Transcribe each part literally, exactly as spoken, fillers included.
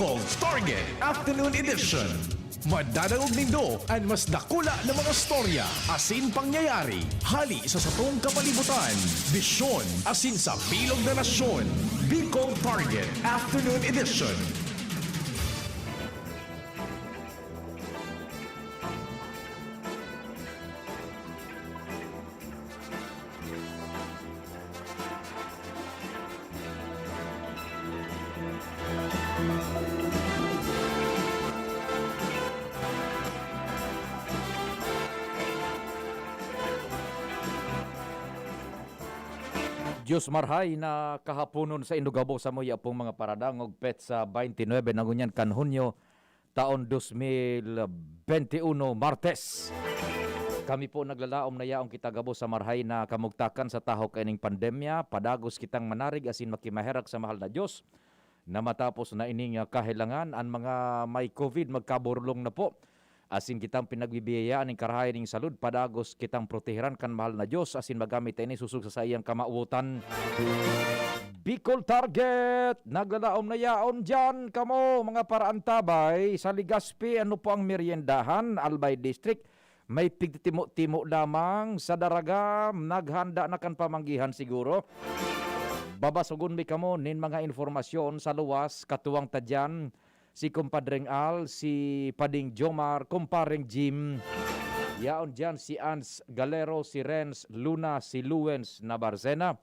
Called Target Afternoon Edition. Madadangog nindo an mas dakula na mga storya asin pangyayari hali sa satong kapalibutan, bisyon asin sa bilog na nasyon. Bicol Target Afternoon Edition. Diyos marhay na kahaponon sa indo gabos sa muya pong mga paradangog, petsa twenty-nine na ngunyan kan Hunyo, taon dos mil benti uno, Martes. Kami po naglalaom na yaon kita gabos sa marhay na kamugtakan sa tahaw kaining pandemya. Padagos kitang manarig asin makimaherak sa mahal na Diyos na matapos na ining, ah, kahelangan, an mga may COVID magkaburlong na po. Asin kitang pinagbibiyayaan nin karahayan nin salud, padagos kitang proteheran kan mahal na Diyos, asin magamit ta ini sosog sa saiyang kamawotan. Bicol Target! Naglalaom na yaon diyan kamo, mga paraantabay. Sa Legazpi, ano po ang meryendahan? Albay District, may pigtitimo-timo lamang. Sa Daraga, naghanda na kan pamanggihan siguro. Babasogon mi kamo nin mga informasyon sa luwas, katuwang ta diyan si Kumpadreng Al, si Pading Jomar, Kumpareng Jim. Yaon diyan si Ans Galero, si Renz Luna, si Luens Nabarcena.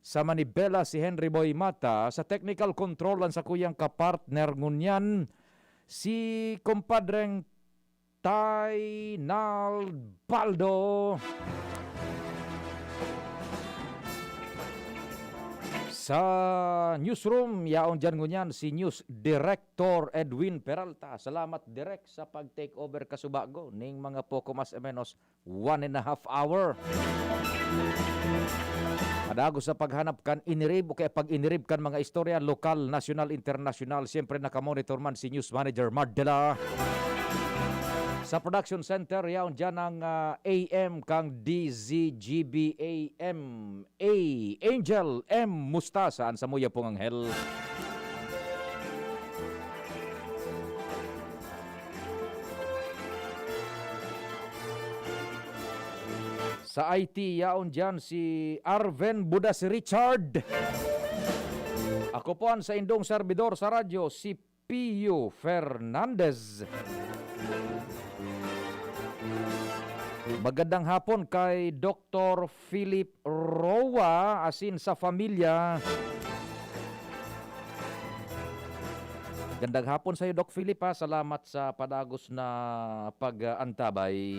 Sa manibela, si Henry Boy Mata. Sa technical control, an sakuyang kapartner ngunyan, si Kumpadreng Tainal Baldo. Sa newsroom, yaon diyan ngunyan si News Director Edwin Peralta. Salamat, Direk, sa pag-take over kasubago ning mga poko mas o menos one and a half hour. Padagos sa paghanap kan inirib o kaya pag-inirib kan mga istorya, lokal, nasyonal, internasyonal, siyempre nakamonitor man si News Manager Mardela. Sa production center, yaon diyan ang, ah, A M kang D Z G B A M A, Angel M Mustasa, an samuya pong anghel. Sa I T, yaon diyan si Arven Budas Richard. Ako po an saindong serbidor sa radyo, si Pio Fernandez. Magandang hapon kay Doktor Philip Roa asin sa pamilya. Gandang hapon sa'yo, Doc Philip, ha. Salamat sa padagos na pag-antabay.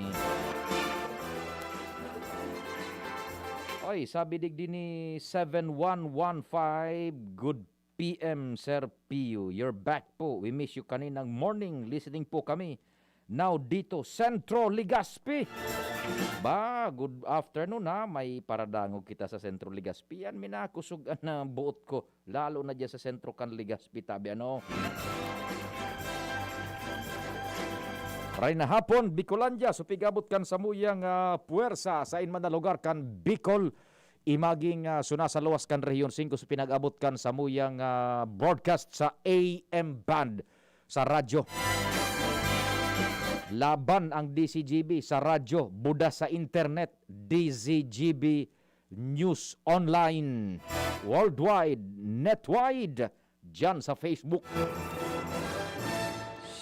Oy, sabi digdi ni seven one one five, "Good P M, Sir Pio. You're back po. We miss you kaninang morning. Listening po kami. Now dito, Centro Legazpi." Ba, good afternoon, ha. May paradangog kita sa Centro Legazpi. Yan, minakusog an, ah, buot ko. Lalo na diyan sa sentro kan Legazpi, tabi, ano. Maray na hapon, Bicolandia. So, pig-abot kan samuyang, ah, puwersa sa inman na lugar kan Bicol. Imaging, ah, suna sa luwas kan Rehiyon singko, so pinag-abot kan samuyang, ah, broadcast sa A M band sa radyo. Laban ang D Z G B sa radyo, buda sa internet, D Z G B News Online, worldwide, netwide, dyan sa Facebook.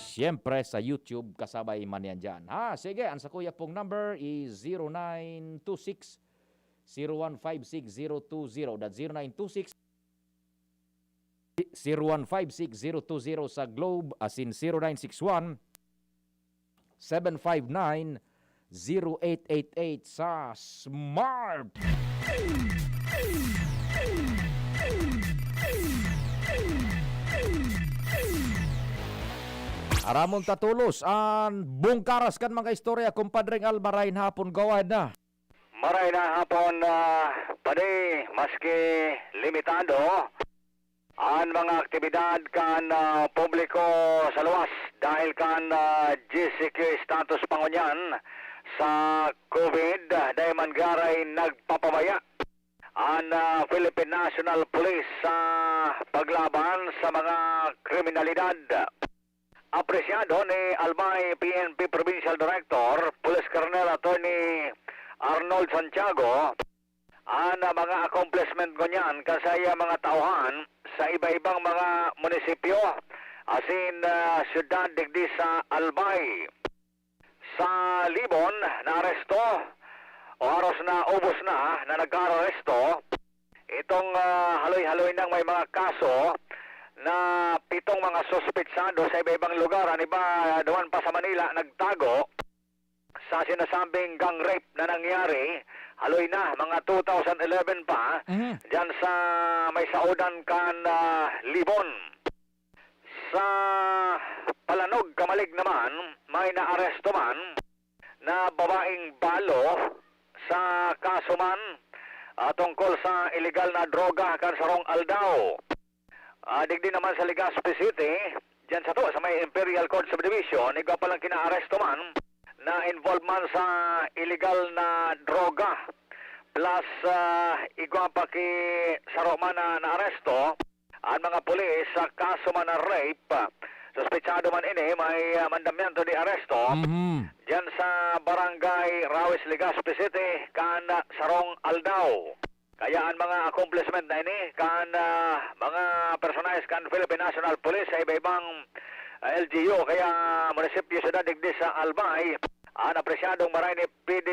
Siyempre, sa YouTube, kasabay man yan dyan. Ha, sige, ang sakuya pong number is zero nine two six, zero one five six, zero two zero. That's zero nine two six, zero one five six, zero two zero sa Globe, asin zero nine six one, seven five nine, zero eight eight eight sa Smart. Aramon ta tolos an bungkaras kan mga istorya, Kumpadreng Al, maray na hapon, go ahead na. Maray na hapon, ah, Padi, maski limitado an mga aktibidad kan, ah, publiko sa luwas dahil kan, ah, G C Q status pa ngunyan sa COVID, ah, dai man garay nagpapabaya an, ah, Philippine National Police sa paglaban sa mga kriminalidad. Apresyado ni Albay P N P Provincial Director, Police Colonel Attorney Arnold Santiago, an, ah, mga accomplishment ngunyan kan saiyang mga tauhan sa iba-ibang mga munisipyo asin, ah, syudad digdi sa Albay. Sa Libon, naaresto o haros na ubos na na nagkaaresto itong, ah, haloy-haloy nang may mga kaso na pitong mga suspetsado sa iba-ibang lugar. An iba, duman pa sa Manila, nagtago. Sa sinasabing gang rape na nangyari, haloy na, mga two thousand eleven pa, Mhm. diyan sa may saodan kan, ah, Libon. Sa Palanog, Camalig naman, may naaresto man na babaeng balo sa kaso man, ah, tungkol sa iligal na droga kan sarong aldaw. Ah, digdi naman sa Legazpi City, diyan sato sa may Imperial Court Subdivision, igwa pa lang kinaaresto man na involved man sa iligal na droga. Plus, ah, igwa pa ki saro man na naaresto an mga pulis sa kaso man na rape. Suspetsado man ini, may, ah, mandamiento de aresto Mhm. diyan sa Barangay Rawis, Legazpi City, kan, ah, sarong aldaw. Kaya an mga accomplishment na ini kan, ah, mga personahes kan Philippine National Police sa iba-ibang, ah, L G U, kaya munisipyo, syudad digdi sa Albay, an apresyadong maray ni P D,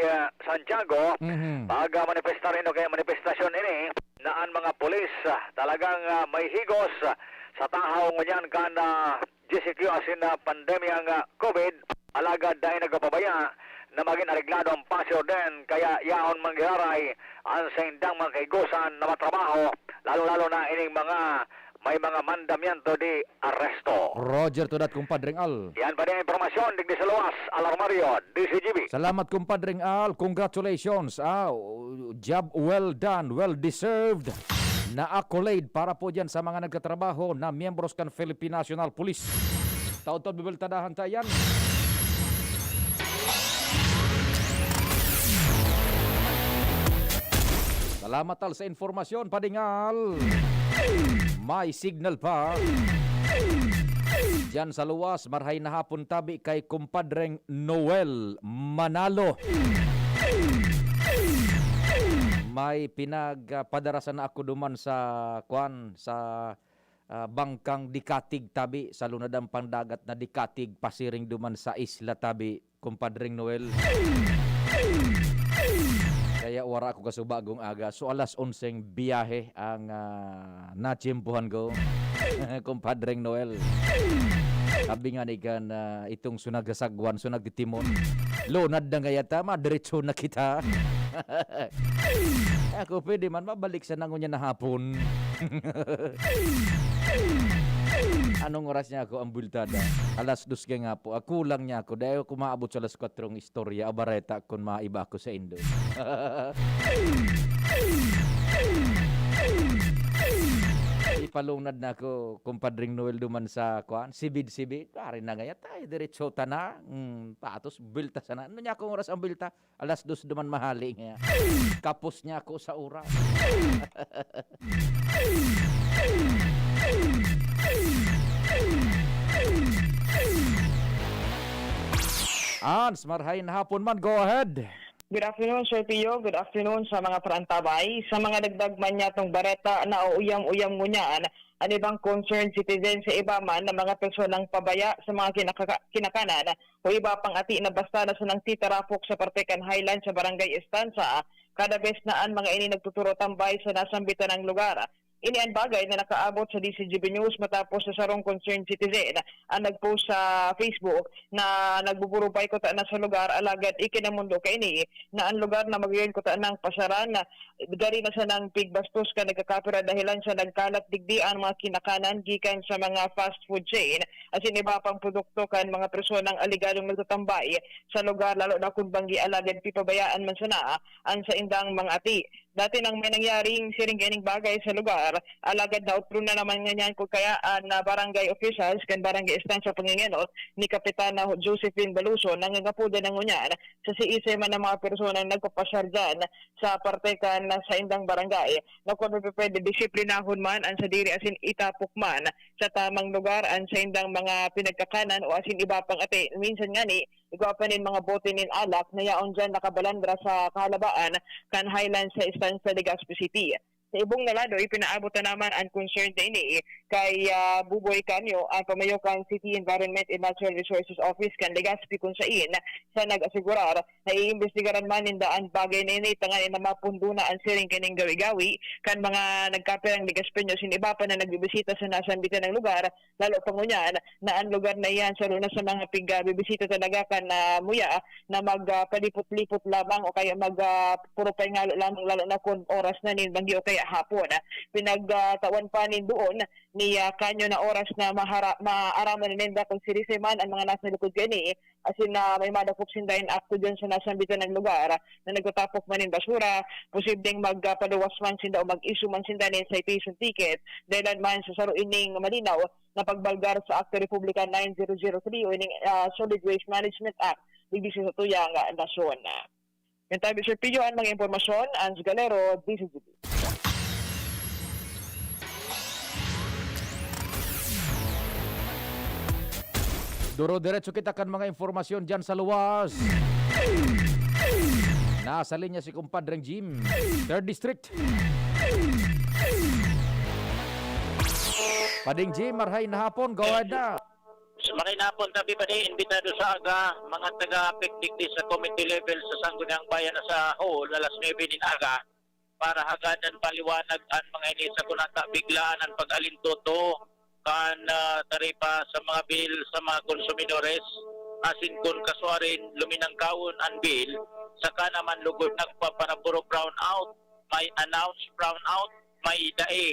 ah, Santiago, Mhm. pag, ah, manifestar o kaya manifestasyon ini na an mga pulis, ah, talagang, ah, may higos, ah, sa tahaw ngunyan kan, ah, G C Q asin, ah, pandemyang, ah, COVID, alagad dai nagpapabaya na magin areglado an pasi-orden, kaya yaon manggiraray an saindang mga kaigosan na matrabaho, lalo-lalo na ining mga may mga mandamiento de aresto. Roger to that, Kumpadreng Al. Yan pa din ang impormasyon digdi sa luwas, Alarmario, D Z G B. Salamat, Kumpadreng Al. Congratulations. Ah, job well done, well deserved na accolade para po diyan sa mga nagtatrabaho na miyembros kan Philippine National Police. Taon-taon bibeltadahan ta yan. Salamat, Al, sa impormasyon, Padring Al. May signal pa. Diyan sa luwas, marhay na hapon tabi kay Kumpadreng Noel Manalo. May pinagpadara sana ako duman sa, kwan, sa, ah, bangkang dikatig tabi, sa lunadan pang dagat na dikatig, pasiring duman sa isla tabi, Kumpadring Noel. Kaya wara ako kasuba agong aga. So, alas onseng biyahe ang, ah, natiyempohan ko, Kumpadring Noel. Sabi nga ni kan, ah, itong sunag sagwan, sunag titimon, "Lunad na ngaya ta, madiretso na kita." Ako, pwede man, mabalik sa nangon niya na hapon. Anong oras niya ako ang bultada? Alas dos kaya nga po. Ah, kulang niya ako. Dahil ako maabot sa alas kwatrong istorya, abareta kun maiba ako sa indo. Ipalunad na ako, Kumpadring Noel, duman sa, kwan, sibid-sibid. Pare na ngaya tayo, diretso ta na. Hmm, patos, bilta sana. Ano niya akong oras ang bilta? Alas dos duman mahali niya. Kapos niya ako sa oras. Ans, marhay na hapon man. Go ahead. Good afternoon, Sir Pio. Good afternoon sa mga paraantabay. Sa mga dagdag man niya tong bareta na uyam-uyam ngunyan, an ibang concerned citizen sa iba man na mga personang pabaya sa mga kinakaka-, kinakanan o iba pang ati na basta na sanang titarapok sa parte kan Highland sa Barangay Estancia, kada bes na an mga ini nagtuturo tambay sa nasambitan ng lugar. Ini an bagay na nakaabot sa D Z G B News matapos sa sarong concerned citizen ang nag-post sa Facebook na nagbuburubay kuta na sa lugar, alagad ikinamundo kaini na an lugar na magayon kuta nang pasyaran na gari na sanang pigbastos kan nagkakapira dahilan sa nagkalat digdi an mga kinakanan gikan sa mga fast food chain asin iba pang produkto kan mga personang alegadong nagtatambay sa lugar, lalo na kun banggi alagad pipabayaan man sana an saindang mga ati. Dati nang may nangyaring siring kaining bagay sa lugar, alagad nautro na naman ngunyan kun kaya an, ah, barangay officials kan barangay estansya pangingenot ni Kapitana Josephine Baluson, nangangapodan na ngunyan sa siisay man ang mga personang nagpapasyar diyan sa parte kan saindang barangay. Na kun mapipwede, disiplinahon man an sadiri asin itapok man sa tamang lugar an saindang mga pinagkakanan o asin iba pang ate. Minsan ngani, igwa pa nin mga bote nin alak na yaon diyan nakabalandra sa kahalabaan kan Highlands sa Estancia, Legazpi City. Sa ibong na lado, ipinaabot na naman an concern na ini kay, ah, Buboy Canio, ang pamayo kan City Environment and Natural Resources Office kan Legazpi, kun sain siya nag-asigurar na iimbestigaran man ninda an bagay na ini tanganing mapundo na an siring kining gawi-gawi kan mga nagkapirang Legazpeño asin iba pa na nagbibisita sa nasambitan na lugar, lalo pa ngunyan na an lugar na iyan saro na sa mga pigbibisita talaga kan, ah, muya na mag, ah, palipot-lipot lamang o kaya mag, ah, puro pahingalo lamang, lalo na kun oras na nin bagyo o kaya hapon. Pinagtawan pa nin duon ni, ah, Canio na oras na mahara-, maaraman na ninda kun siisay man an mga nasa likod kani, asin na may madakop sinda in akto diyan sa nasambitan na lugar na nagtatapok man nin basura, posibleng magpaluwas man sinda o mag-issue man sinda nin citation ticket, dahilan man sa saro ining malinaw na pagbalgar sa Akto Republika nine zero zero three o ining, ah, Solid Waste Management Act digdi sa satuyang nasyon. Yan tabi, Sir Pio, an mga impormasyon. Ans Galero, D Z G B. Duro-diretso kita kan mga impormasyon diyan sa luwas. Nasa linya si Kumpadreng Jim, Third District. Pading Jim, marhay na hapon, go ahead na. Maray na hapon, tabi pa di, imbitado sa aga, mga taga-apik digdi sa committee level sa Sangguniang Bayan na sa hall, alas nuebe nin aga, para hagadan paliwanag an mga ini sa kunata biglaan an pag-alintuto kan, ah, taripa sa mga bill sa mga konsumidores, asin kun kasuarin luminangkawon an bill, saka naman lugod nagpaparaboro brownout, may announce brownout, may dai.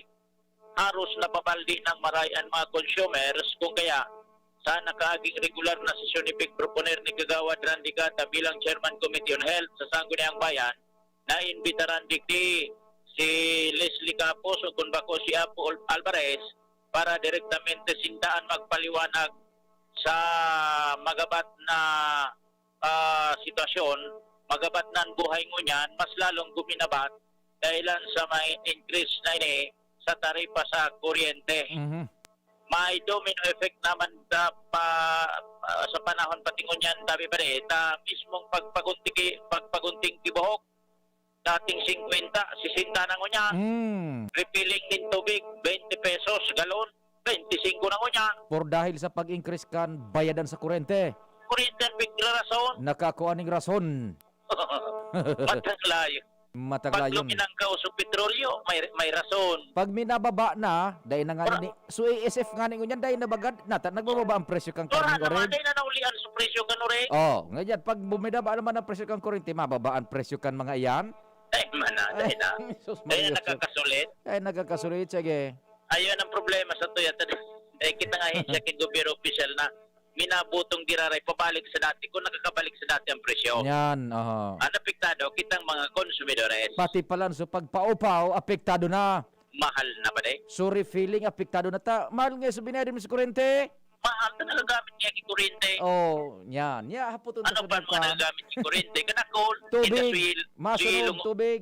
Haros nababaldi nang maray an mga consumers, kun kaya, sa nakaaging regular na sesyon ni pigproponer ni Kagawad Randy Gata bilang Chairman Committee on Health sa Sangguniang Bayan, naimbitaran digdi si Leslie Capos o kun bako si Apo Al-, Alvarez para direktamente sinda an magpaliwanag sa magabat na, ah, sitwasyon, magabat na an buhay ngunyan, mas lalong guminabat dahilan sa may increase na ini sa taripa sa kuryente. Mhm. May domino effect naman sa pa-, ah, sa panahon pati ngunyan, tabi pa rin, ta mismong pagpagunti-, pagpagunting tibuhok, dating singkwenta, sisenta na ngunyan. Mm. Refilling nin tubig, twenty pesos galon, twenty singko na ngunyan. Por dahil sa pag-increase kan bayadan sa kuryente. Kuryente ang pigra rason. Nakakuha ning rason. Matang layo. Matang layon. Pag luminangkaw sa petrolyo, may, may rason. Pag minababa na, dai na nga Ora- ni, so A S F nga ni ngunyan, dai na bagad, nata, nagbababa ang presyo kan Ora karne, naman, Orig? Dai na naulian sa presyo kan, Orig? Oh, ngunyan, pag bumidaba naman ang presyo kan kurente, mababa ang presyo kan mga iyan? Ay, mana, dai na. Ay, sus, Dai na Maria, sus. Nakakasulit. Ay, nakakasulit, sige. Ayun ang problema sa Toyota. Eh, kita nga, siya king gobyerno opisyal na minabutong giraray pabalik sa dati. Kung nakakabalik sa dati ang presyo. Yan, oho. Ang apektado, kitang mga konsumidores. Pati pala, so, pagpaupaw, apektado na. Mahal na ba, day? So, refilling, apektado na ta. Mahal nga, so, binayad mo sa kurente? Mahal na nagagamit niya yung kurente. Oh, yan. Ya, haputon Ano ta pa sa mga pa. Nagagamit yung kurente? Kanakol, Tubig. Inda suil, Masunod, suilong, tubig.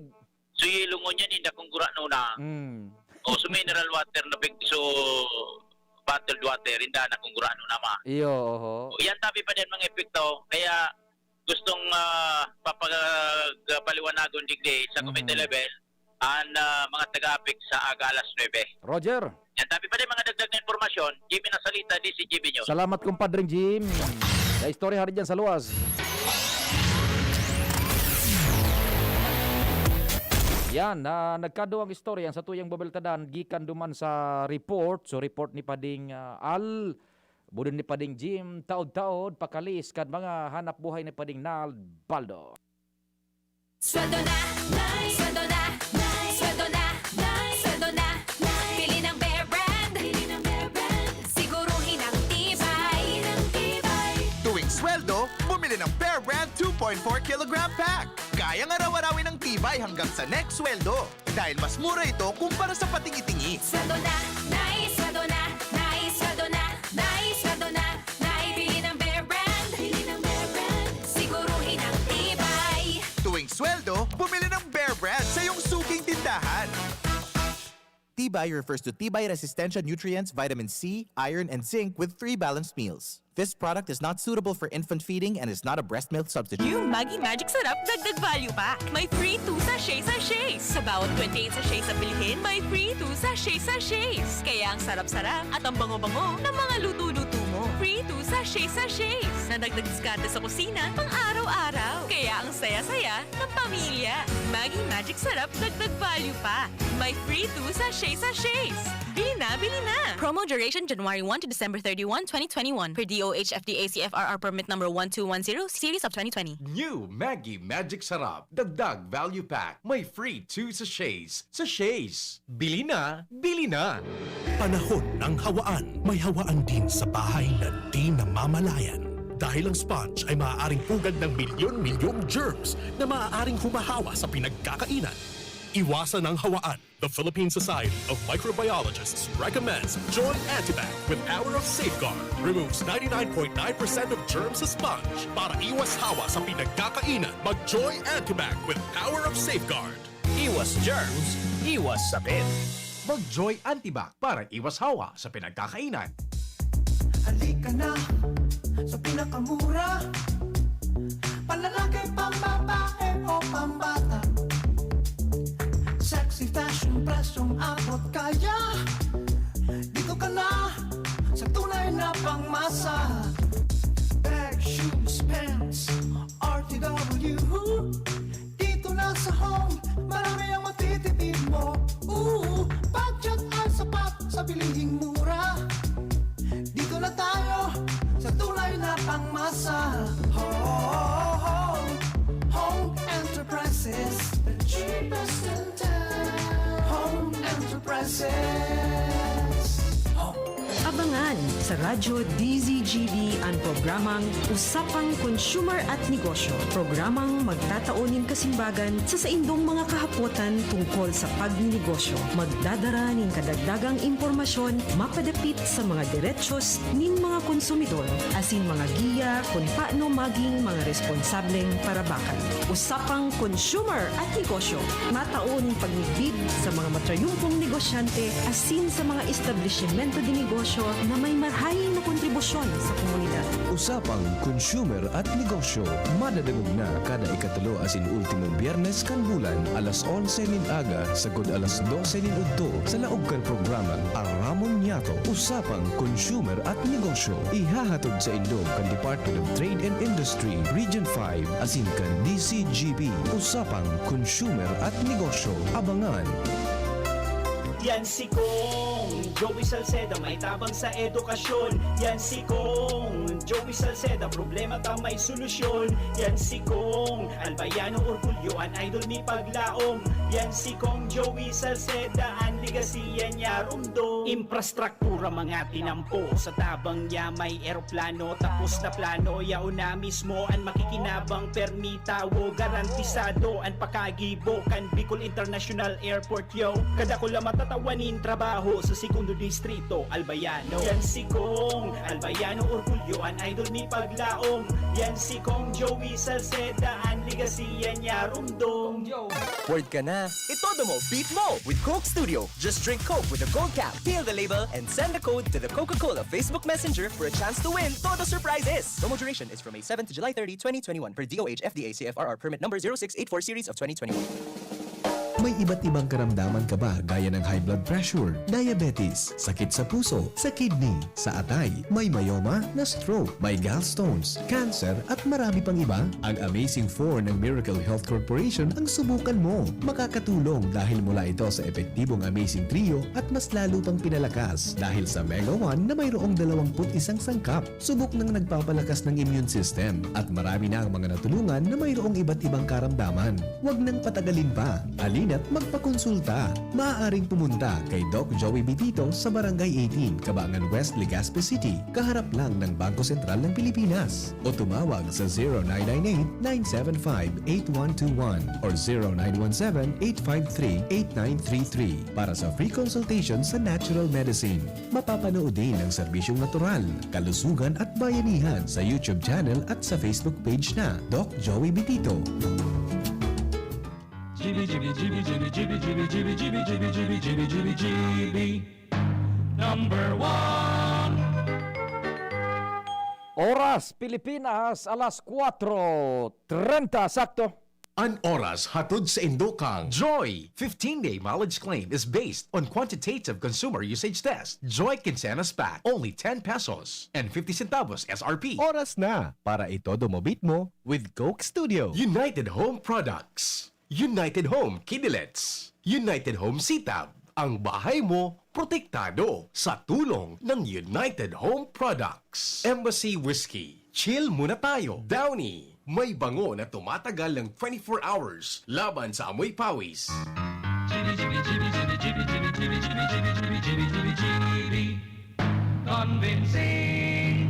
Suilong ngunyan, inda kung gurano na. Mm. O, so, mineral water na big, so, bottled water, inda na kung gurano na ma. Iyo, oho. O, yan, tabi pa din mga epekto. Kaya, gustong, ah, papag-, paliwanagon digdi sa committee Mm. level, ang, ah, mga taga-apik sa aga alas nuebe. Roger. Yan, tabi pa din mga dagdag na impormasyon, Jimmy Nasalita, D Z G B News. Salamat, kumpadring Jim. Sa istorya hari dyan sa luwas. Yan, na nagkaduwang istorya ang satuyang babeltadan gikan duman sa report. So, report ni Pading, ah, Al, budon ni Pading Jim, taod-taod, pakalis kan mga hanap buhay ni Pading Nald Baldo. Sweldo na, Nay! Sweldo na, Nay! Sweldo na, Nay! Sweldo na, Nay! Pili ng Bear Brand! Pili ng Bear Brand! Siguruhin ang tibay! Siguruhin ang tibay! Tuwing sweldo, bumili ng Bear Brand two point four kilogram pack. Kayang araw-arawin ang Tibay hanggang sa next sweldo. Dahil mas mura ito kumpara sa patingi-tingi. Sweldo na, nice, sweldo na, nice, sweldo na, nice, sweldo na, nice, bili ng Bear Brand. Bili ng Bear Brand, siguruhin ang Tibay. Tuwing sweldo, bumili ng Bear Brand sa iyong suking tindahan. Tibay refers to Tibay Resistensya nutrients, vitamin C, iron, and zinc with three balanced meals. This product is not suitable for infant feeding and is not a breast milk substitute. New Maggi Magic Sarap, dagdag value pack. May free two sachet sachets. Sa bawat twenty-eight sachets na bilhin, may free two sachet sachets. Kaya ang sarap-sarap at ang bango-bango ng mga luto-luto mo. Free two sachet sachets. Na dagdag diskarte sa kusina, pang araw-araw. Kaya ang saya-saya ng pamilya. Maggi Magic Sarap, dagdag value pack. May free two sachet sachets. Bili na, bili na! Promo duration January one to December thirty-one, twenty twenty-one, per D O H F D A C F R R permit number one two one zero, series of twenty twenty. New Maggi Magic Sarap, dagdag value pack, may free two sachets. Sachets! Bili na, bili na! Panahon ng hawaan. May hawaan din sa bahay na di namamalayan. Dahil ang sponge ay maaaring pugad ng milyon-milyong germs na maaaring humahawa sa pinagkakainan. Iwasan ang hawaan. The Philippine Society of Microbiologists recommends Joy Antibac with power of safeguard. Removes ninety-nine point nine percent of germs sa sponge. Para iwas hawa sa pinagkakainan, mag-Joy Antibac with power of safeguard. Iwas germs, iwas sakit. Mag-Joy Antibac para iwas hawa sa pinagkakainan. Halika na sa pinakamura. Panlalaki, pambabae o pambata. Sexy fashion, presyong abot kaya. Dito ka na sa tunay na pangmasa. Bag, shoes, pants, R T W. Dito na sa Home, marami ang matitipid mo. Ooh, budget ay sapat sa bilihing mura. Dito na tayo sa tunay na pangmasa. Home, Home Enterprises, the cheapest in town. Home Enterprises. Home. Abangan sa Radyo D Z G B an programang Usapang Consumer at Negosyo. Programang magtatao nin kasimbagan sa saindong mga kahapotan tungkol sa pagninegosyo. Magdadara nin kadagdagang impormasyon mapadapit sa mga derechos nin mga konsumidor, asin mga giya kun paano maging mga responsableng parabakan. Usapang Consumer at Negosyo. Matao nin pagmidbid sa mga matrayumpong negosyante asin sa mga establisimento de negosyo na may marahay na kontribusyon sa komunidad. Usapang Consumer at Negosyo, madadangog na kada ikatulo asin ultimong Biyernes kan bulan, alas onse nin aga sagkod alas dose nin udto, sa laog kan programang Aramon Niyato, Usapang Consumer at Negosyo. Ihahatod saindo kan Department of Trade and Industry, Region five, asin kan D Z G B, Usapang Consumer at Negosyo. Abangan! Yan si Kong Joey Salceda, may tabang sa edukasyon. Yan si Kong Joey Salceda, problema ta may solusyon. Yan si Kong Albayano, orgulyo an idol mi paglaom. Yan si Kong Joey Salceda, an legasiya niya rumdom. Infrastruktura mga tinampo, sa tabang niya may eroplano. Tapos na plano, yaon na mismo an makikinabang, permi tawo, garantisado an pakagibo kan Bicol International Airport, yo. Kadakula matatawan nin trabaho sa Segundo Distrito, Albayano. Yan si Kong Albayano, orgulyo an idol mi paglaom. Yan si Kong Joey Salceda, an legasiya niya rumdom. Word ka na. Itodo mo, beat mo with Coke Studio. Just drink Coke with a gold cap, peel the label, and send the code to the Coca-Cola Facebook Messenger for a chance to win Todo Surprises. Promo duration is from May seven to July thirty, twenty twenty-one, per D O H F D A C F R R permit number zero six eight four series of twenty twenty-one. May iba't ibang karamdaman ka ba, gaya ng high blood pressure, diabetes, sakit sa puso, sa kidney, sa atay, may myoma, na-stroke, may gallstones, cancer, at marami pang iba? Ang Amazing Four ng Miracle Health Corporation ang subukan mo. Makakatulong dahil mula ito sa epektibong Amazing Trio at mas lalo pang pinalakas dahil sa Mega One na mayroong dalawampu't isang sangkap. Subok nang nagpapalakas ng immune system at marami na ang mga natulungan na mayroong iba't ibang karamdaman. Huwag nang patagalin pa. Halina Magpakonsulta. Maaaring pumunta kay Doc Joey Bitito sa Barangay eighteen, Cabangan West, Legazpi City, kaharap lang ng Bangko Sentral ng Pilipinas. O tumawag sa zero nine nine eight, nine seven five, eight one two one or zero nine one seven, eight five three, eight nine three three para sa free consultation sa natural medicine. Mapapanood din ang serbisyong natural, kalusugan at bayanihan sa YouTube channel at sa Facebook page na Doc Joey Bitito. G B, G B, G B, G B, G B, G B, G B, G B, G B, G B, G B, G B, G B. Number one. Oras, Pilipinas, alas kuwatro trenta, sakto. An oras hatod sa indokang Joy! fifteen-day mileage claim is based on quantitative consumer usage test. Joy Quincenas Pack, only ten pesos and fifty centavos S R P. Oras na para itodo mo beat mo with Coke Studio. United Home Products. United Home Kidilets. United Home Sitab. Ang bahay mo protektado sa tulong ng United Home Products. Embassy Whiskey. Chill muna tayo. Downy. May bango na tumatagal ng twenty-four hours laban sa amoy pawis. Convincing.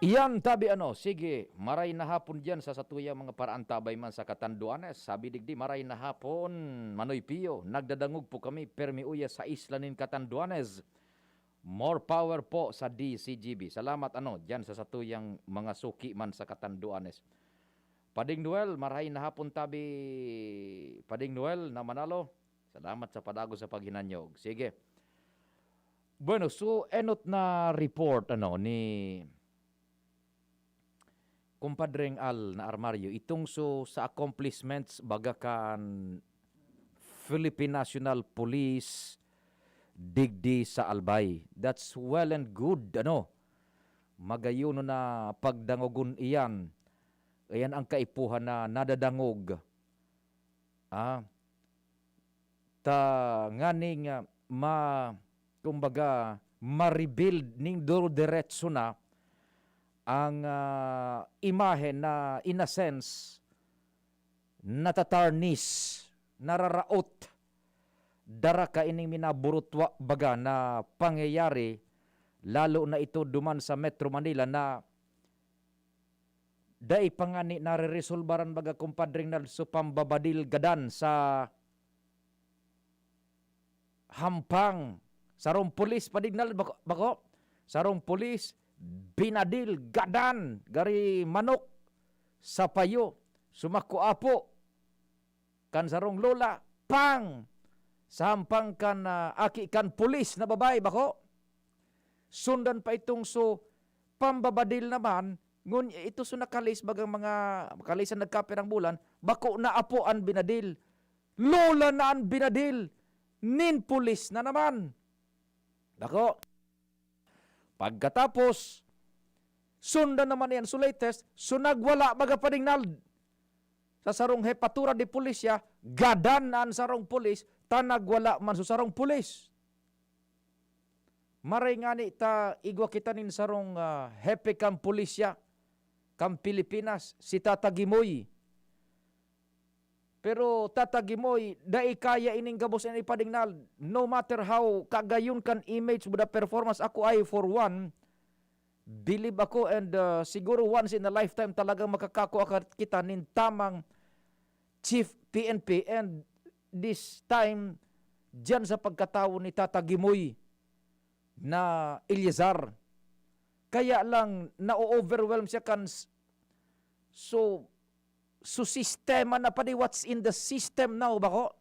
Iyan tabi ano, sige, maray na hapon diyan sa satuyang mga paraantabay man sa Catanduanes. Sabi digdi, maray na hapon, Manoy Pio, nagdadangog po kami, permi uya sa isla nin Catanduanes. More power po sa D C G B. Salamat ano, diyan sa satuyang mga suki man sa Catanduanes. Pading Noel, maray na hapon tabi, Pading Noel na Manalo. Salamat sa padago sa paghinanyog. Sige. Bueno, so enot na report ano ni Kumpadreng Al na Armario itong so sa accomplishments baga kan Philippine National Police digdi sa Albay. That's well and good, ano. Magayon na pagdangogon iyan. Ayan ang kaipuhan na nadadangog. Ah, ta nganing ah, ma kumbaga ma-rebuild ning durudiretso na ang ah, imahen na in a sense natatarnis, nararaot, dara kaining minaburutwa baga na pangyayari, lalo na ito duman sa Metro Manila na dai pa ngani nareresolbaran baga, Kumpadre Rinaldo, so pambabadil gadan sa hampang. Sarong pulis, Padre Rinaldo, bako, bako? Sarong pulis, binadil gadan, gari manok, sa payo, sumako apo kan sarong lola, pang! Sa hampang kan ah, aki kan pulis na babae, bako? Sundan pa itong so pambabadil naman, ngun ito so nakalis bagang mga kalis ang nagkapirang bulan, bako na apo an binadil. Lola na an binadil nin pulis na naman. Bako. Pagkatapos, sundan naman iyan so latest, so nagwala baga, Padre Rinaldo, sa sarong hepatura de polisya, gadan na an sarong pulis, ta nagwala man so sarong pulis. Maray ngani ta igwa kita nin sarong ah, hepe kan pulisya kan Pilipinas, si Tata Gimoy. Pero Tata Gimoy, dai kaya ining gabos ini, Padre Rinaldo. No matter how kagayon kan image mo, the performance, ako ay for one, believe ako, and uh, siguro once in a lifetime talagang makakakua ka, kita nin tamang chief P N P, and this time, diyan sa pagkatawo ni Tata Gimoy na Eleazar. Kaya lang, na-overwhelm siya kan s- so, so sistema na, Padre, what's in the system now, bako?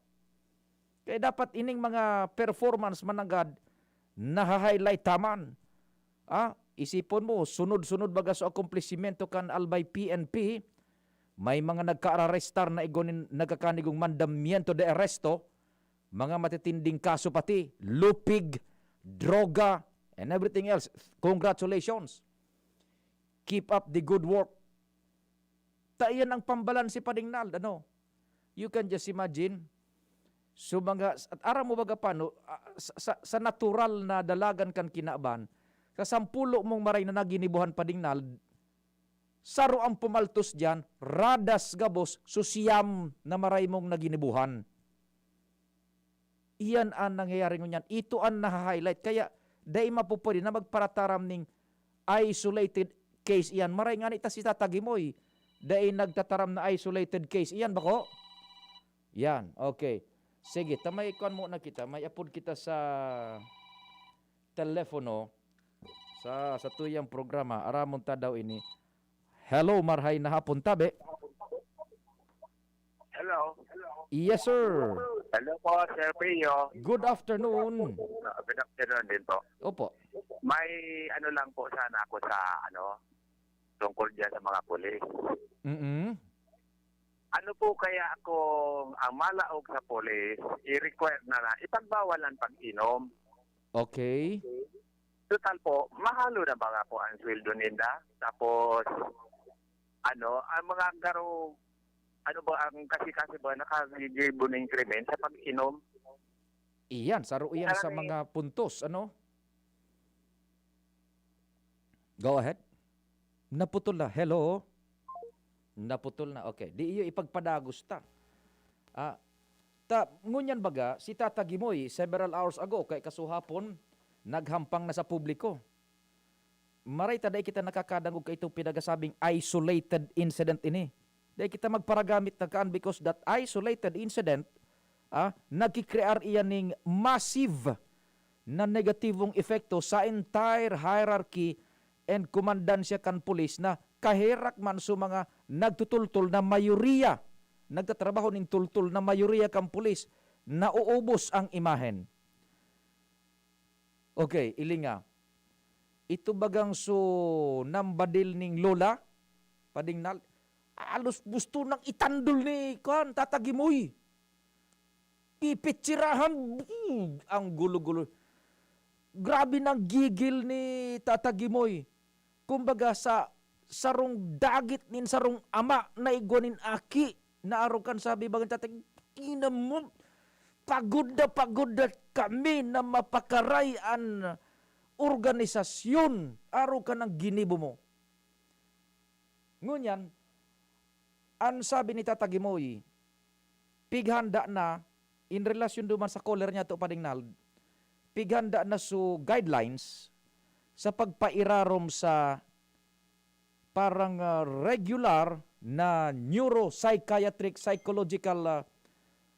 Kaya dapat ining mga performance mananggad, naha-highlight taman. Ah, isipon mo, sunod-sunod baga so akomplisimento kan Albay P N P, may mga nagkaararestar na igwa nin nagkakanigong mandamiento de arresto, mga matitinding kaso pati, lupig, droga, and everything else. Congratulations. Keep up the good work. Ta iyan ang pambalanse, Padre Rinaldo, ano? You can just imagine. So mga, at aram mo baga paano, ah, sa, sa, sa natural na dalagan kan kinaban, sa sampulo mong maray na naginibuhan, Padre Rinaldo, Saro ang pumaltos diyan, radas gabos, so siyam na maray mong naginibuhan. Iyan an nangyayari ngunyan. Ito an naha-highlight. Kaya dai mapupwede na magparataram ning isolated case iyan. Maray ngani ta si Tata Gimoy, dai nagtataram na isolated case iyan, bako? Yan, okay. Sige, ta may kwan muna kita. May apod kita sa telepono sa, sa tuyang programa. Aramon ta daw ini. Hello, marhay na hapon, tabi. Hello. Yes, sir. Hello po, Sir Pio. Good afternoon. Uh, good afternoon din po. Opo. May ano lang po sana ako sa ano, tungkol dyan sa mga pulis. Mm-mm. Ano po kaya kung ang malaog sa pulis, i-require na na, ipagbawal ang pag-inom? Okay. Total po, mahalo na ba nga po ang sweldo ninda? Tapos, ano, ang mga garo, ano ba ang kasi-kasi ba nakagigibo ng krimen sa pag-inom? Iyan, saro iyan sa Parang- mga puntos, ano? Go ahead. Naputol na. Hello? Naputol na. Okay. Di iyo ipagpadagos ta. Ah, ta, ngunyan baga, si Tata Gimoy, several hours ago, kay kasuhapon, naghampang na sa publiko. Maray ta dai kita nakakadangog kaitong pinagasabing isolated incident ini. Dai kita magparagamit na kaan because that isolated incident, ah, nagkikrear iyan ning massive na negatibong epekto sa entire hierarchy and komandansya kan pulis na kaherak man sa mga nagtutultol na mayoriya, nagtatrabaho nin tultol na mayoriya kan pulis, nauubos ang imahen. Okay, ilinga. Ito bagang so nambadil ning lola, padingnal, alos gusto nang itandol ni, kuan, Tata Gimoy. Pipitsirahan, buu, ang gulo-gulo. Grabe nang gigil ni Tata Gimoy. Kumbaga, sa sarong dagit nin sarong ama na igwa nin aki, naaro kan sabi bagang Tata, "Ina mo, pagod na pagod na kami na mapakaray an organisasyon, aro ka ng ginibo mo." Ngunyan, an sabi ni Tata Gimoy, pighanda na, in relasyon duman sa caller niya to, Padingnal, pighanda na so guidelines sa pagpairarom sa parang, ah, regular na neuropsychiatric psychological, ah,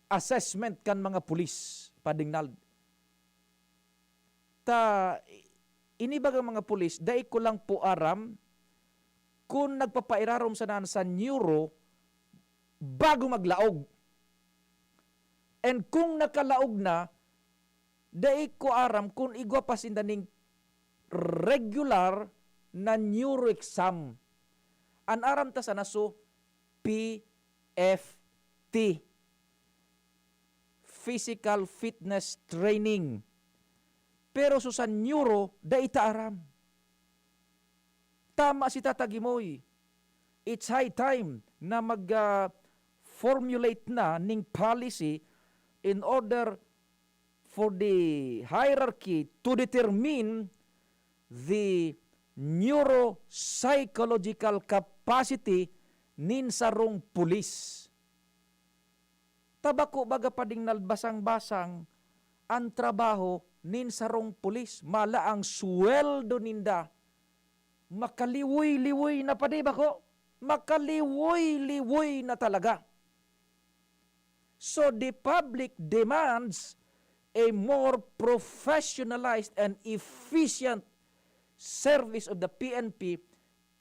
assessment kan mga pulis, Padingnal. Ta, ini bagang mga pulis, dai ko lang po aram kung nagpapairarom sana sa neuro bago maglaog. And kung nakalaog na, dai ko aram kung igwa pa sinda ning regular na neuro exam. An aram ta sana so P F T, physical fitness training. Pero so sa neuro, dai ta aram. Tama si Tata Gimoy. It's high time na mag, ah, formulate na ning policy in order for the hierarchy to determine the neuropsychological capacity nin sarong pulis. Ta bako baga, Padingnal, basang-basang an trabaho nin sarong pulis, mala ang sweldo ninda makaliwoy-liwoy na, padi, bako? Makaliwoy-liwoy na talaga. So the public demands a more professionalized and efficient service of the P N P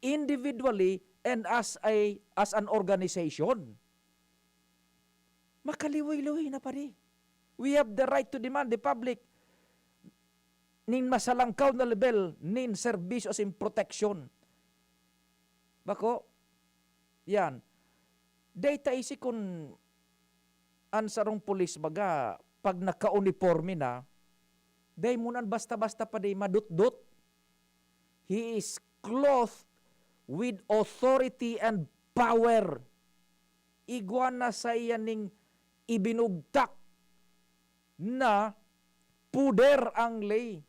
individually and as a, as an organization. Makaliwoy-liwoy na, padi. We have the right to demand the public nin masalangkaw na level nin serbisyo asin proteksyon. Bako, yan. Dai ta isi kun an sarong pulis baga, pag nakauniporme na, dai mo nan basta-basta, padi, madutdot. He is clothed with authority and power. Igwa na saiya ning ibinugtak na puder ang ley.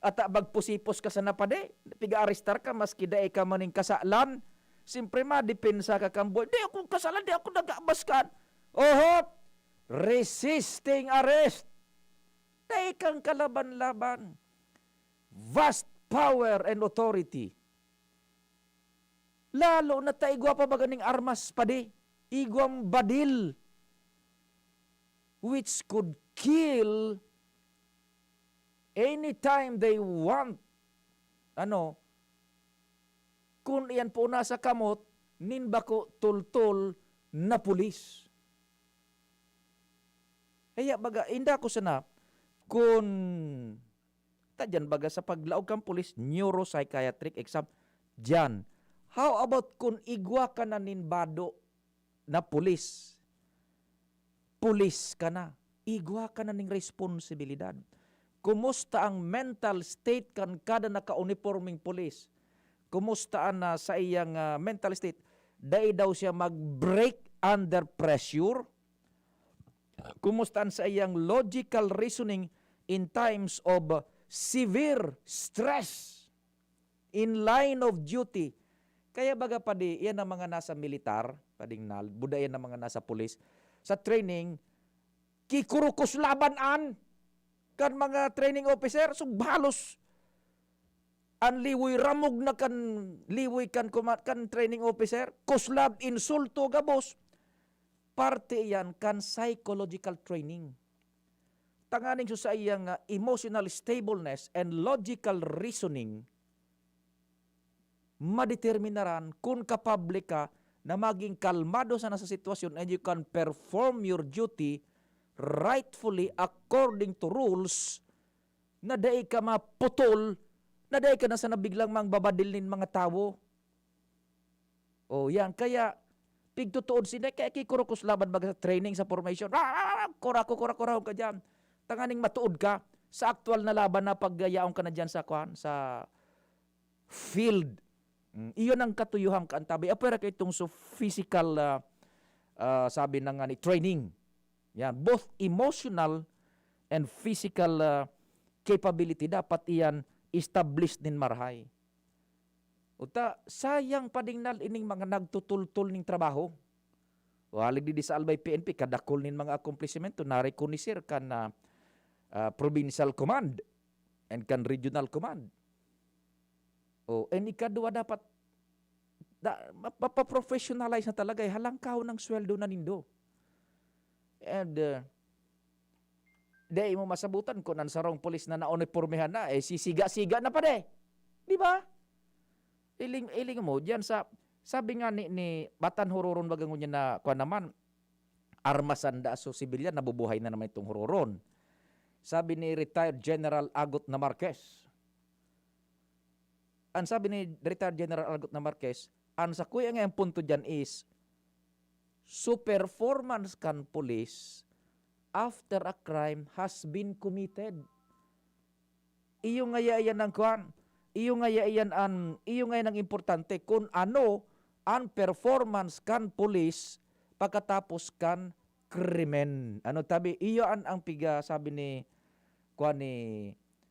Ata bagpusipos ka sana, padi, piga-arestar ka maski dai ka man nin kasalan, Siyempre, madepensa ka kan buhay. "Di ako kasalan, di ako nagabas kan." Oho! Resisting arrest. Dai kang kalaban-laban. Vast power and authority. Lalo na ta igwa pa baga ning armas, padi. Igwang badil. Which could kill anytime they want. Ano? Kun iyan po nasa kamot nin bako tultol na pulis. Kaya baga, inda ko sana, kun ta diyan baga sa paglaog kan pulis, neuropsychiatric exam, diyan. How about kun igwa ka na nin bado na pulis? Pulis ka na. Igwa ka na ning responsibilidad. Kumusta ang mental state kan kada naka-unipormeng pulis? Kumusta an, ah, sa iyang, ah, mental state? Dai daw siya mag-break under pressure? Kumusta an sa iyang logical reasoning in times of severe stress in line of duty? Kaya baga, padi, iyan ang mga nasa militar, pading nal, buda iyan ang mga nasa pulis. Sa training, kikurukos laban an kan mga training officer, so balos an liwoy, ramog na kan liwoy kan kuma-, kan training officer, kuslab, insulto, gabos. Parte iyan kan psychological training. Tanganing so saiyang, ah, emotional stableness and logical reasoning, madeterminaran kun kapable ka na maging kalmado sana sa sitwasyon and you can perform your duty rightfully according to rules, na dai ka maputol, na dai ka na sana biglang mangbabadil nin mga tawo. O, yan. Kaya, pigtutuod sinda, kaya kikurukos laban baga sa training, sa formation. Ah, ah, ah, kurako, kurakurahon ka diyan. Tanganing matuod ka sa aktual na laban na pagyayaon ka na diyan sa, kwan, sa field. Mm, iyon ang katuyuhan ka, antabay. Apwera ka itong so physical, ah, ah, sabi na nga ni, training. Yan, both emotional and physical, ah, capability, dapat iyan established nin marahay. Uta, sayang pa ding nal-, ining mga nagtutultol ning trabaho. O, halig di sa Albay P N P, kadakul nin mga akomplisimento, narekonoser kan, ah, ah, provincial command and kan regional command. O, and ikadwa, dapat da-, mapa-, mapa-professionalize na talaga, eh, halangkahon ang sweldo na nindo. And, uh, dai mo masabutan kun an sarong pulis na naunipormehan na, eh, sisiga-siga na pa di. Di ba? Iling, iling mo, diyan sa, sabi nga ni, ni Batan Huroron, baga ngunyan na, kwan naman, armas sanda, so sibilyan, nabubuhay na naman itong Huroron. Sabi ni retired General Agot na Marquez, an sabi ni retired General Agot na Marquez, an sakuya nga ang punto diyan is, so performance kan pulis after a crime has been committed. Iyo ngaya iyan ang kwan, iyo ngaya iyan an, iyo ngaya ang importante kun ano an performance kan pulis pagkatapos kan krimen. Ano tabi, iyo an, ang piga sabi ni, kwan, ni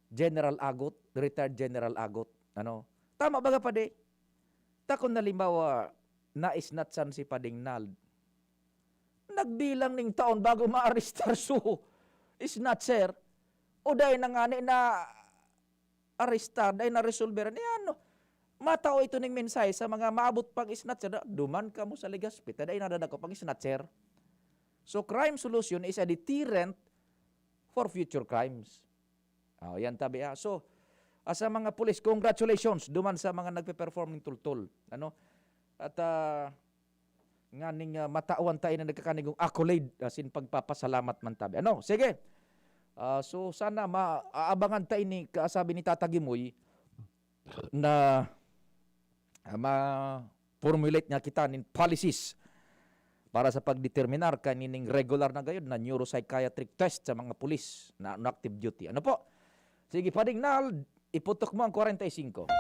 General Agot, retired General Agot. Ano? Tama baga, padi? Ta kun halimbawa, na-snatchan si Pading Nald, nagbilang ning taon bago maarestar so snatcher, o dai na ngani na arestar, dai na resolver. Ni ano, matao ito ning mensahe sa mga maabot pang snatcher, na, "Duman kamo sa Legazpi, ta dai nadadako pang snatcher." So, crime solution is a deterrent for future crimes. Oh, yan tabi, ha. So, ah, sa mga pulis, congratulations duman sa mga nagpe-perform ning tultol. Ano? At, ah, nganing, ah, matawan tayo na nagkakanigong accolade, asin pagpapasalamat man tabi. Ano? Sige. Ah, so, sana maabangan ta ini, kasabi ni Tata Gimoy, na, ah, ma-formulate nga kita nin policies para sa pagdeterminar kanining regular na gayod na neuropsychiatric test sa mga pulis na on active duty. Ano po? Sige, Pading Nald, iputok mo ang kwarenta y singko.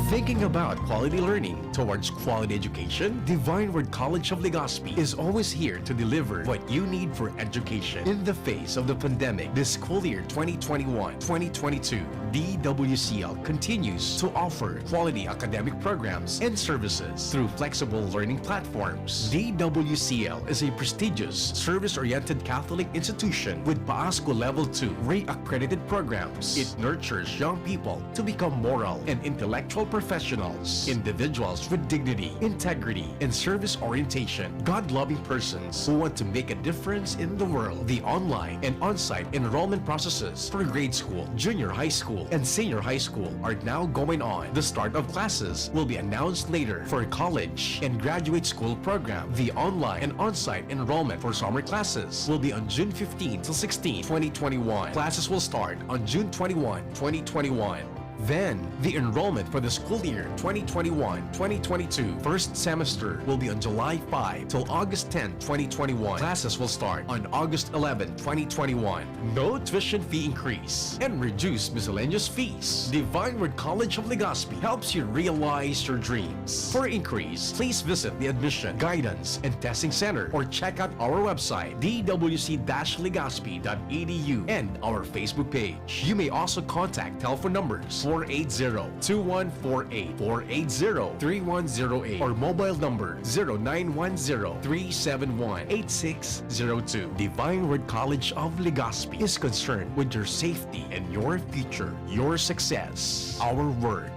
Thinking about quality learning towards quality education? Divine Word College of Legazpi is always here to deliver what you need for education. In the face of the pandemic, this school year twenty twenty-one twenty twenty-two, D W C L continues to offer quality academic programs and services through flexible learning platforms. D W C L is a prestigious, service-oriented Catholic institution with PAASCU Level two REACC accredited programs. It nurtures young people to become moral and intellectual professionals, individuals with dignity, integrity, and service orientation, God-loving persons who want to make a difference in the world. The online and on-site enrollment processes for grade school, junior high school, and senior high school are now going on. The start of classes will be announced later. For college and graduate school program, the online and on-site enrollment for summer classes will be on June fifteen to sixteen, twenty twenty-one. Classes will start on June twenty-one, twenty twenty-one. Then, the enrollment for the school year twenty twenty-one twenty twenty-two first semester will be on July five till August tenth, twenty twenty-one. Classes will start on August eleventh, twenty twenty-one. No tuition fee increase and reduced miscellaneous fees. Divine Word College of Legazpi helps you realize your dreams. For inquiries, please visit the admission, guidance, and testing center or check out our website, d w c dash legazpi dot e d u, and our Facebook page. You may also contact telephone numbers four eight zero, two one four eight, four eight zero, three one zero eight, or mobile number zero nine one zero, three seven one, eight six zero two. Divine Word College of Legazpi is concerned with your safety and your future, your success. Our word.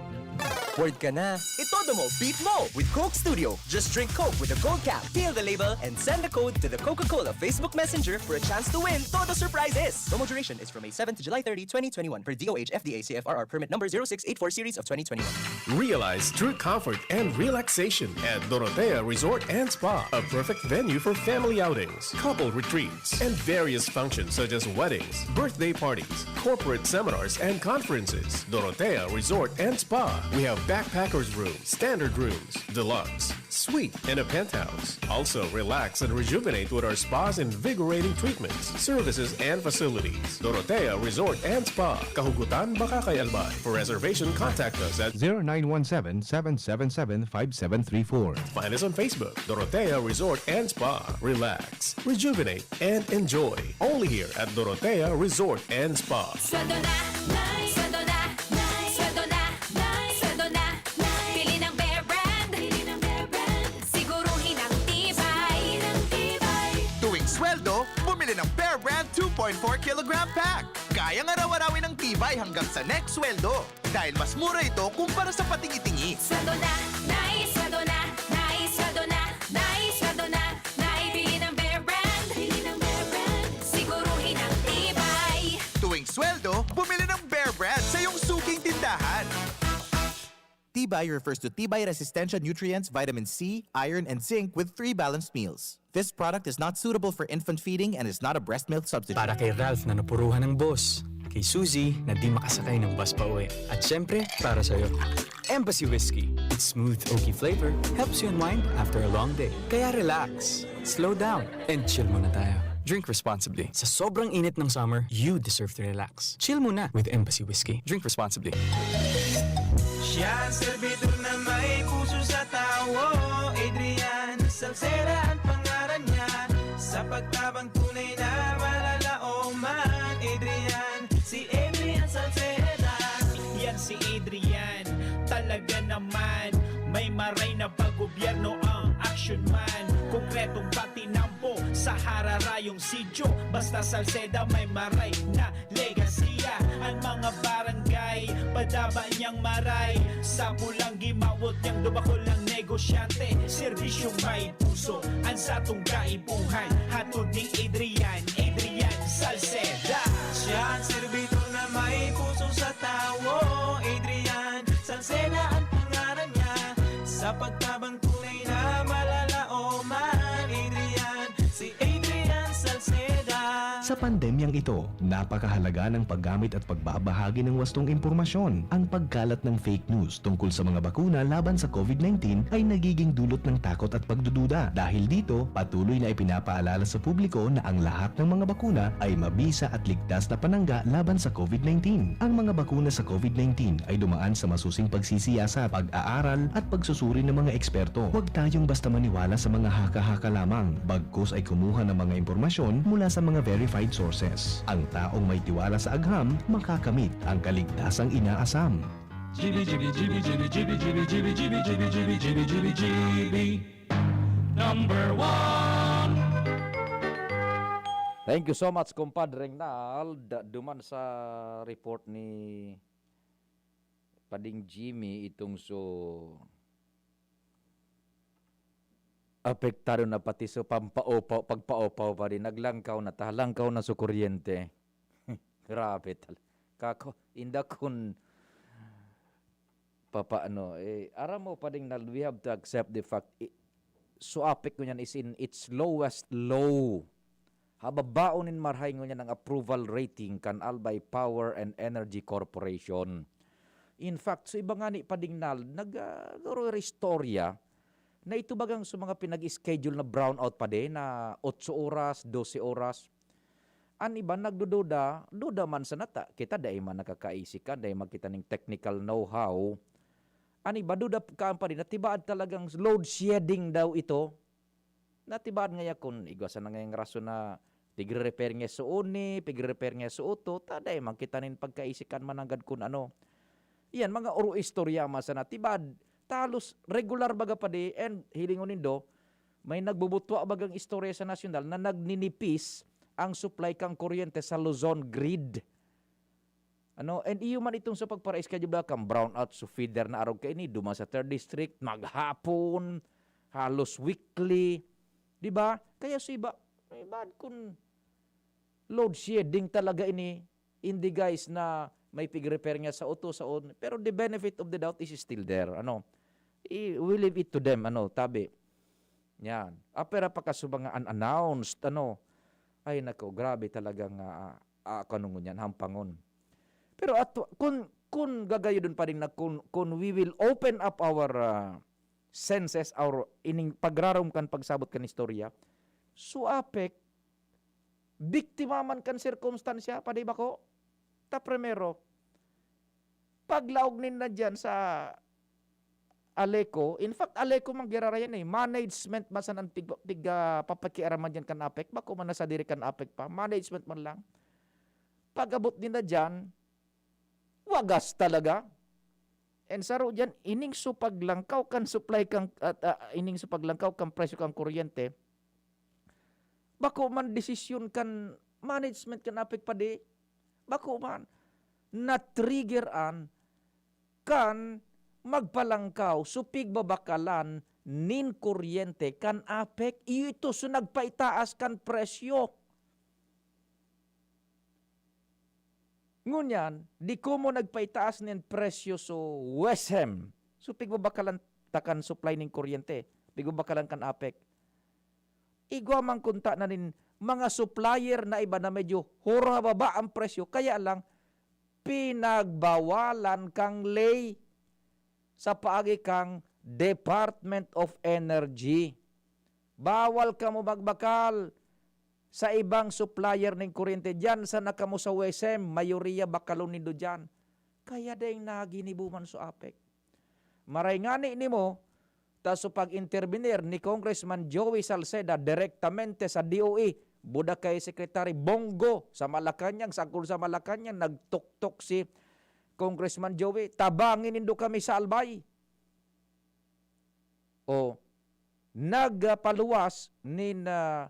Word ka na. Itodo mo, beat mo with Coke Studio. Just drink Coke with a gold cap, peel the label, and send the code to the Coca-Cola Facebook Messenger for a chance to win Todo Surprises. Promo duration is from May seven to July thirty, twenty twenty-one, per D O H F D A C F R R permit number zero six eight four series of twenty twenty-one. Realize true comfort and relaxation at Dorotea Resort and Spa, a perfect venue for family outings, couple retreats, and various functions such as weddings, birthday parties, corporate seminars, and conferences. Dorotea Resort and Spa. We have backpackers room, standard rooms, deluxe, suite, and a penthouse. Also, relax and rejuvenate with our spa's invigorating treatments, services, and facilities. Dorotea Resort and Spa, Kahugutan, Bacacay, Albay. For reservation, contact us at zero nine one seven, seven seven seven, five seven three four. Find us on Facebook, Dorotea Resort and Spa. Relax, rejuvenate, and enjoy. Only here at Dorotea Resort and Spa. Sweldo na, Nay! Sweldo na, Nay! Sweldo na, Nay! Sweldo na, Nay! Bili ng Bear Brand! Bili ng Bear Brand! Siguruhin ang tibay! Ng tibay! Tuwing sweldo, bumili ng Bear Brand two point four kilogram pack. Kayang araw-arawin ang tibay hanggang sa next sweldo. Dahil mas mura ito kumpara sa patingi-tingi. Sweldo na, Nay! Sweldo na, Nay! Sweldo na, Nay! Sweldo na, Nay! Bili ng Bear Brand! Bili ng Bear Brand! Siguruhin ang tibay! Tuwing sweldo, bumili ng Bear Brand sa iyong suking tindahan. Tibay refers to tibay resistensya nutrients, vitamin C, iron, and zinc with three balanced meals. This product is not suitable for infant feeding and is not a breast milk substitute. Para kay Ralph na napuruhan ng bus, kay Suzy na di makasakay ng bus pa uwi, at syempre, para sa'yo. Embassy Whiskey. Its smooth, oaky flavor helps you unwind after a long day. Kaya relax, slow down, and chill muna tayo. Drink responsibly. Sa sobrang init ng summer, you deserve to relax. Chill muna with Embassy Whiskey. Drink responsibly. Siya ang servidor na may puso sa tawo. Adrian Salceda ang pangaran niya. Sa pagtabang tunay na malalaoman. Adrian, si Adrian Salceda. Yan si Adrian, talaga naman. May maray na pag-gobyerno ang action man. Konkretong patinampo sa hararayong sityo. Basta Salceda may maray na legasiya. Ang mga barangay, padaba niyang maray. Sa pulang gimawot niyang dubakol ng negosyante. Serbisyong may puso, ang satong kaipuhan. Hatod ni Adrian, Adrian Salceda. Siya ang servidor na may puso sa tawo. Adrian Salceda ang pangalan niya. Sa pagtabang tunay na malalaoman. Adrian, si Adrian Salceda. Sa Pandemyang ito, napakahalaga ng paggamit at pagbabahagi ng wastong impormasyon. Ang pagkalat ng fake news tungkol sa mga bakuna laban sa COVID nineteen ay nagiging dulot ng takot at pagdududa. Dahil dito, patuloy na ipinapaalala sa publiko na ang lahat ng mga bakuna ay mabisa at ligtas na panangga laban sa COVID nineteen. Ang mga bakuna sa COVID nineteen ay dumaan sa masusing pagsisiyasat, pag-aaral, at pagsusuri ng mga eksperto. Huwag tayong basta maniwala sa mga haka-haka lamang, bagkus ay kumuha ng mga impormasyon mula sa mga verified sources. Ang taong may tiwala sa agham, makakamit ang kaligtasang inaasam. G B, G B, G B, G B, G B, G B, G B, G B, G B, G B, G B, G B, G B, number one. Thank you so much, Compadre Regnald. Duman sa report ni Pading Jimmy, itong so apektado na pati so pampaupaw, pagpaupaw pa din. Naglangkaw na ta, langkaw na so kuryente. Grabe tal-, kako, inda kun papaano, eh, aram mo, Pading Nald, we have to accept the fact, i-, so apek ko niyan is in its lowest low. Hababaon nin marahay ngunyan ang approval rating kan Albay Power and Energy Corporation. In fact, so iba nga ni Pading Nald, nag, ah, garo istorya na ito bagang sa mga pinag-schedule na brownout pa din na otso oras, dose oras. An iba nagdududa, duda man sana ta, kita dai man nakakaisi kan, dai man kita ning technical know-how. An iba duda kaan pa din na tibaad talagang load shedding daw ito. Na tibaad ngaya kun igwa sana ngayang rason na pigre-repair ngaya so uni, pigre-repair ngaya so oto, ta dai man kita nin pagkaisi kan mananggad kun ano. Iyan, mga oro istorya man sana. Tibaad, ta halos regular baga pa di, and hilingon nindo, may nagbubutwa bagang istorya sa nasyonal na nagninipis ang supply kan kuryente sa Luzon grid. Ano, and iyo man itong sa pagpara-schedule ba, kan brownout, so feeder na arog kaini, duman sa third district, maghapon, halos weekly. Di ba? Kaya so iba, may bad kun load shedding talaga ini, in the guise na may pig-repair nga sa oto, sa on, pero the benefit of the doubt is still there. Ano, i-, we leave it to them, ano, tabi. Yan. Apera pa kaso mga unannounced, ano. Ay, nako, grabe talaga nga, ah, ah, kanungon yan, hampangon. Pero at, kun, kun gagayudon pa rin na kun, kun we will open up our, ah, senses, our ining pagrarom kan pagsabot kan istorya, so apek, biktima man kan sirkumstansya, padi bako? Ta primero, paglaog ninda diyan sa Aleco, in fact, Aleco man girarayan eh, management man sana an pig-, pig-, ah, papakiaraman diyan kan apek, bako man nasa diri kan apek pa, management man lang. Pag-abot ninda diyan, wagas talaga. And saro diyan, ining so paglangkaw kan supply kan, at, ah, ining so paglangkaw kan presyo kan kuryente, bako man desisyon kan management kan apek padi, bako man, na-trigger an kan magpalangkaw so pigbabakalan nin kuryente kan apek, iyo ito so nagpaitaas kan presyo. Ngunyan, di komo nagpaitaas nin presyo so WESM, so pigbabakalan ta kan supply nin kuryente, pigbabakalan kan apek. Igwa man kunta na nin mga supplier na iba na medyo hurababa ang presyo, kaya lang pinagbawalan kang ley sa paagi kang Department of Energy. Bawal kamo magbakal sa ibang supplier nin kuryente. Diyan sana kamo sa WESM, mayoriya bakalon nindo diyan. Kaya daing naginibo man so apek. Maray ngani nimo, ta so pag-intervenir ni Congressman Joey Salceda direktamente sa D O E, Budakay Secretary Bong Go sa Malacañang, sagkod sa Malacañang, nagtuktok si Congressman Joey, "Tabangi nindo kami sa Albay." O, nagpaluwas nin, ah,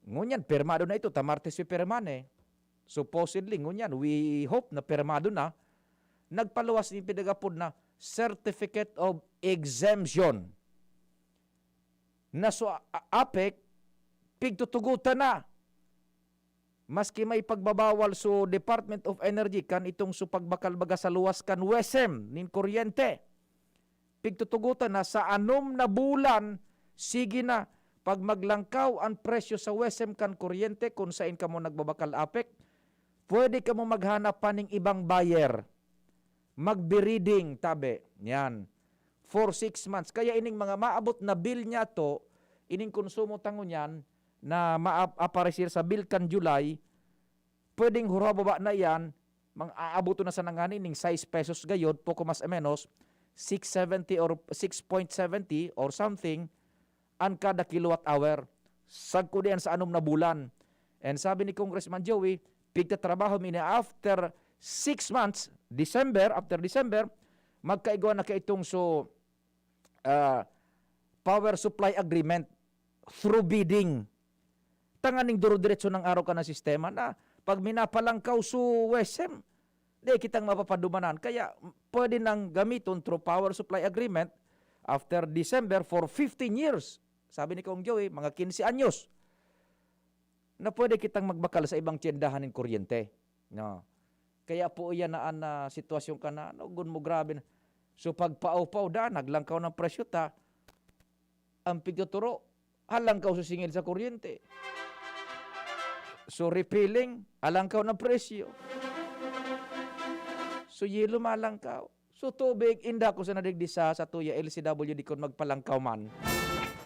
ngunyan, pirmado na ito, ta Martes pipirmahan eh. Supposedly, ngunyan, we hope na pirmado na. Nagpaluwas nin pinagapod na Certificate of Exemption na so a-, a-, apek, pigtutugotan na. Maski may pagbabawal so Department of Energy kan itong so pagbakal baga sa luwas kan WESM nin kuryente, pigtutugotan na sa anom na bulan, sige na, Pag maglangkaw an presyo sa WESM kan kuryente kun saen kamo nagbabakal, APEC, pwede kamo maghanap pa ning ibang buyer. Magbiriding, tabi. Yan. For six months. Kaya ining mga maabot na bill niya to, ining konsumo ta ngunyan na maaparecer sa bill kan July, pwedeng hurababa na iyan, mang-, aaboton na sana ngani ning sais pesos gayod, poko mas o menos, six seventy or six point seventy or something, an kada kilowatt hour. Sagkod iyan sa anom na bulan. And sabi ni Congressman Joey, pigtatrabaho mi na after six months, December, after December, magkaigwa na kaitong so, ah, power supply agreement through bidding. Tanganing duro-diretso ng araw ka ng sistema na pag minapalangkaw su WESM, di kitang mapapadumanan. Kaya pwede nang gamiton through power supply agreement after December for fifteen years. Sabi ni Kong Joey, mga quince anyos na pwede kitang magbakal sa ibang tiyendahan ng kuryente. No. Kaya po iyan na an, ah, sitwasyon ka na, no, gun mo grabe na. So, pagpaupaw da, naglangkaw ng presyo ta, ang pigtuturo, halangkaw sa singil sa kuryente. So, refilling, halangkaw ng presyo. So, yelo malangkaw. So, tubig, inda ko sa nadigdi sa, sa tuya, L C W D kun magpalangkaw man.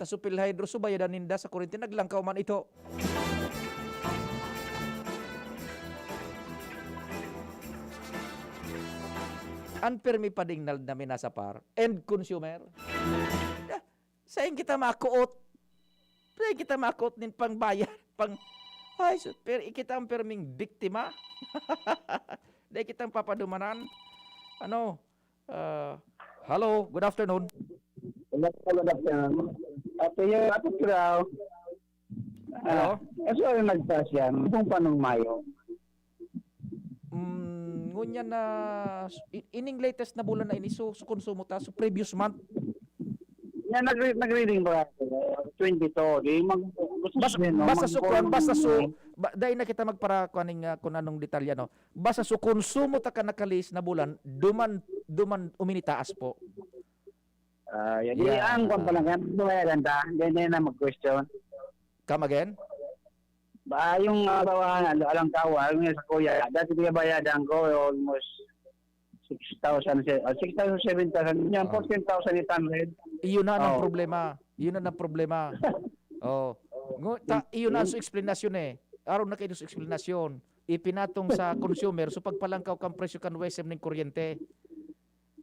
Ta so, PhilHydro, so, bayadan ninda sa kuryente, naglangkaw man ito. An permi pa ding nal-, na minasapar, end consumer. Sain kita makuot? Sain kita makuot nin pangbayad? Pang, ay, so, pero ikita ang perming biktima? Dai kitang papadumanan? Ano? Ah, hello, good afternoon. Hello, good afternoon. Ate, yung ate Piraw. Hello? Ah, so, yung nagpas yan, kung paano mayo. Mm, ngunyan na, i-, ining latest na bulan na ini, so, so konsumo ta, so previous month. Yan, nagre-, nagre-reading ba? Twenty-two. Di mag-, gusto Bas-, sabihin, no? Basta so, Mag-, kuwan, basta so, ba-, dahil na kita magpara-, kuwan ning, ah, kung anong detalye, no? Basta so, konsumo ta ka nakalis na bulan, duman, duman, uminitaas po. Ah, yan. Yan. Di, ang kwan pa lang, kaya babayaran ta. Yan, yan na mag-question. Come again? Ba, yung, ah, bawahan, al-, alang tawa, yung sa kuya, dati binabayadan ko, almost six thousand, se-, ah, six thousand, seven thousand, yan, Oh. fourteen thousand eight hundred. Iyon na ang Oh. problema. Iyon na ang problema. Oh. Ngu-, ta-, iyon na ang su eksplanasyon eh. Aron na kayo su eksplanasyon. Ipinatong sa consumer, so pagpalangkaw kang presyo kan WESM ning kuryente.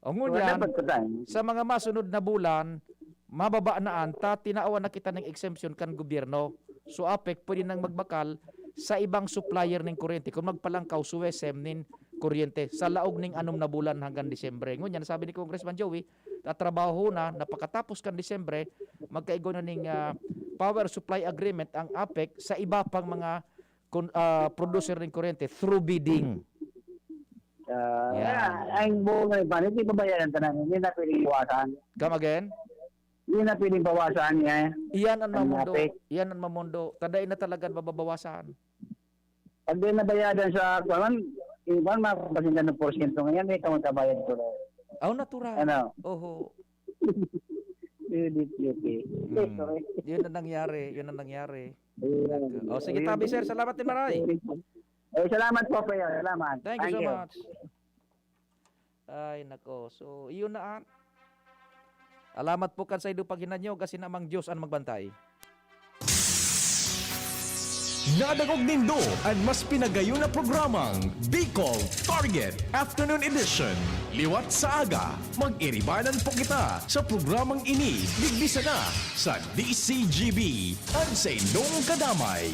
O ngunyan, dapat pa tayo. Sa mga masunod na bulan, mababa na an ta, tinawan na kita ning exemption kan gobyerno. So, APEC, pwede nang magbakal sa ibang supplier ning kuryente kung magpalangkaw su WESM nin kuryente sa laog ning anom na bulan hanggang Disyembre. Ngunyan, sabi ni Congressman Joey, tatrabaho na, na pakatapos kan Disyembre, magkaigwa na ning, ah, power supply agreement ang APEC sa iba pang mga kun-, ah, producer nin kuryente through bidding. Ah, Yan. Ang buong na iba, hindi babayaran ta na, hindi na pwedeng iwasan. Come again? Hindi na pwedeng bawasan, eh. Iyan ang Ang mamundo. APEC. Iyan ang mamundo. Tadai na talaga mababawasan. Pag di nabayadan sa, kuwan, iwan, mapapasinda ng porsyento ngayon, may tamang kabayad ko na. Aw, natural. Ano? Oho. Hindi, hindi. Hmm. Sorry. Yun ang nangyari. Yun ang nangyari. Ayun. Nag-, oh, sige, Ayun. tabi, sir. Salamat din, maray. Eh, salamat po, Kuya. Salamat. Thank you Thank so you. much. Ay, nako. So, iyon na an. Alamat po kan saindo paghinanyog, asin Amang Diyos an magbantay. Nadangog nindo an mas pinagayon na programang Bicol Target Afternoon Edition. Liwat sa aga, mag-iribanan po kita sa programang ini, digdi sana sa D C G B, an saindong kadamay.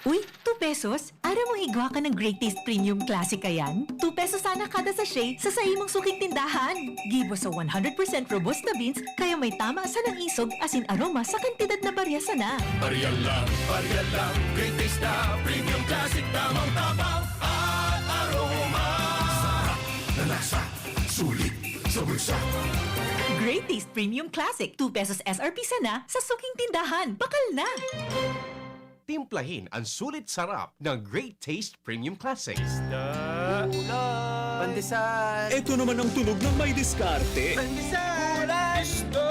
Uy, two pesos? Aram mo igwa ka ng Great Taste Premium Classic ayan? Two pesos sana kada sachet sa saimong suking tindahan. Gibo sa one hundred percent Robusta beans, kaya may tama sanang isog asin aroma sa kantidad na barya sana. Barya lang, barya lang, Great Taste na Premium Classic, tamang tabang at aroma. Sarap na lasa, sulit sa bulsa. Great Taste Premium Classic, two pesos S R P sana sa suking tindahan. Bakal na! Timplahin ang sulit sarap ng Great Taste Premium Classic. Isda. Ulam. Pandesal. Ito naman ang tunog ng may diskarte. Pandesal. Ulam. Isda.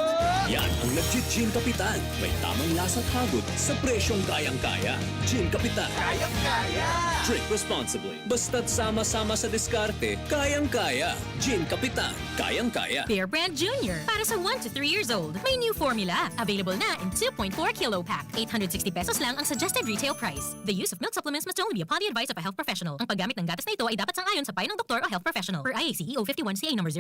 Yan ang Legit Gin Kapitan. May tamang lasa at hagod sa presyong kayang-kaya. Gin Kapitan. Kayang-kaya! Drink responsibly. Basta't sama-sama sa diskarte, kayang-kaya. Gin Kapitan. Kayang-kaya. Bear Brand Junior para sa one to three years old. May new formula. Available na in two point four kilo pack. Eight hundred sixty pesos lang ang suggested retail price. The use of milk supplements must only be upon the advice of a health professional. Ang paggamit ng gatas na ito ay dapat sang-ayon sa payo ng doktor o health professional. Per I A C E O fifty-one C A number